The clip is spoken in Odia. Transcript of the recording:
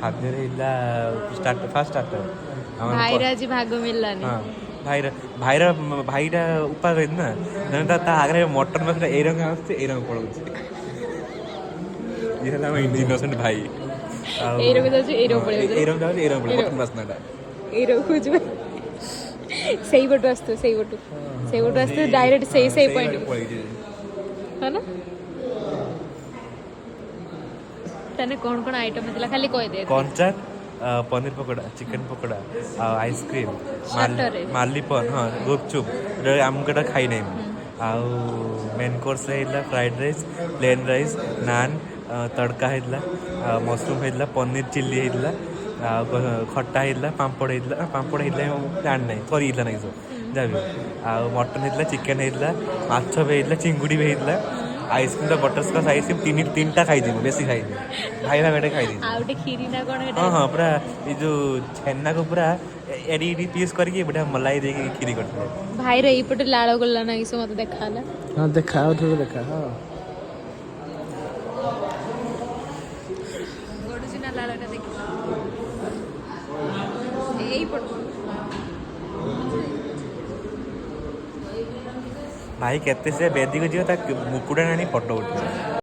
ଖାଦ୍ୟରେ ହେଇଥିଲା ଷ୍ଟାର୍ଟର, ଫାର୍ଷ୍ଟ ଷ୍ଟାର୍ଟର। ଭାଇର ଆଜି ଭାଗ ମିଳିଲାନି। ହଁ, ଭାଇର ଭାଇର ଭାଇଟା ଉପାସ ହେଇଛି ନା, ତେଣୁ ତା ଆଗରେ ମଟନ ମାଂସଟା ଏଇ ରଙ୍ଗ ଆସୁଛି, ଏଇ ରଙ୍ଗ ପଳଉଛି। ଇଏ ହେଲା ଆମ ଇନୋସେଣ୍ଟ ଭାଇ। ଆଉ ଏଇ ରଙ୍ଗ ଯାଉଛି, ଏଇ ରଙ୍ଗ ପଳେଇ। ଏଇ ରଙ୍ଗ ଯାଉଛି, ଏଇ ରଙ୍ଗ ପଳେଇ ମଟନ ବାସ୍ନାଟା। ଏଇ ରଙ୍ଗ ଯିବ, ସେଇ ପଟୁ ଆସୁଥିବ, ସେଇପଟୁ ଆସୁଥିବ ଡାଇରେକ୍ଟ ସେଇ ସେଇ ପଏଣ୍ଟ। ପଳେଇଛି। ହଁ ନା, ତାହେଲେ କ'ଣ କ'ଣ ଆଇଟମ୍ ହେଇଥିଲା ଖାଲି କହିଦେ। କଞ୍ଚା ପନିର ପକୋଡ଼ା, ଚିକେନ ପକୋଡ଼ା ଆଉ ଆଇସ୍କ୍ରିମ୍। Starter ରେ। ମାଲିପନ, ହଁ, ଗୁପଚୁପ୍, ଆମକୁ ଏଟା ଖାଇନାହିଁ ମୁଁ। ଆଉ ମେନ୍ କୋର୍ସ ହେଇଥିଲା fried rice, plain rice, naan, tadka ହେଇଥିଲା, ଆଉ ମସରୁମ୍ ହେଇଥିଲା, ପନିର ଚିଲ୍ଲି ହେଇଥିଲା, ଆଉ ଖଟା ହେଇଥିଲା, ପାମ୍ପଡ଼ ହେଇଥିଲା। ପାମ୍ପଡ଼ ହେଇଥିଲା ମୁଁ ଜାଣିନାହିଁ, ସରିଯାଇଥିଲା ନାଇଁ ସବୁ ଯାହା ବି ହଉ। ଆଉ ମଟନ୍ ହେଇଥିଲା, ଚିକେନ୍ ହେଇଥିଲା, ମାଛ ବି ହେଇଥିଲା, ଚିଙ୍ଗୁଡ଼ି ବି ହେଇଥିଲା। ଆଇସ୍କ୍ରିମ୍ ତ ବଟରସ୍କଚ୍ ଆଇସ୍କ୍ରିମ୍ ତିନିଟା ଖାଇଛି ମୁଁ, ବେଶୀ ଖାଇନି। ଭାଇ ଭାଇ ଗୋଟେ ଖାଇଦେଇଛି। ଆଉ ଗୋଟେ କ୍ଷୀରି ନା କ'ଣ ଏଟା? ହଁ, ପୁରା ଏଇ ଯୋଉ ଛେନାକୁ ପୁରା ଏଡ଼ି ଏଡ଼ି ପିସ୍ କରିକି ବଢ଼ିଆ ମଲାଇ ଦେଇକି କ୍ଷୀରି କରିଥିଲେ। ଭାଇର ଏଇପଟେ ଲାଳ ଗଲା ନା କିସ ମତେ ଦେଖାହେଲା। ହଁ, ଦେଖା, ଆଉ ଥରେ ଦେଖା, ହଁ। ଗଡୁଛି ନା ଲାଳଟା ଦେଖି ଏଇପଟୁ। ଭାଇ କେତେ ସେ ବେଦିକୁ ଯିବ, ତା ମୁକୁଟା ଆଣି ଫଟୋ ଉଠେଇବ।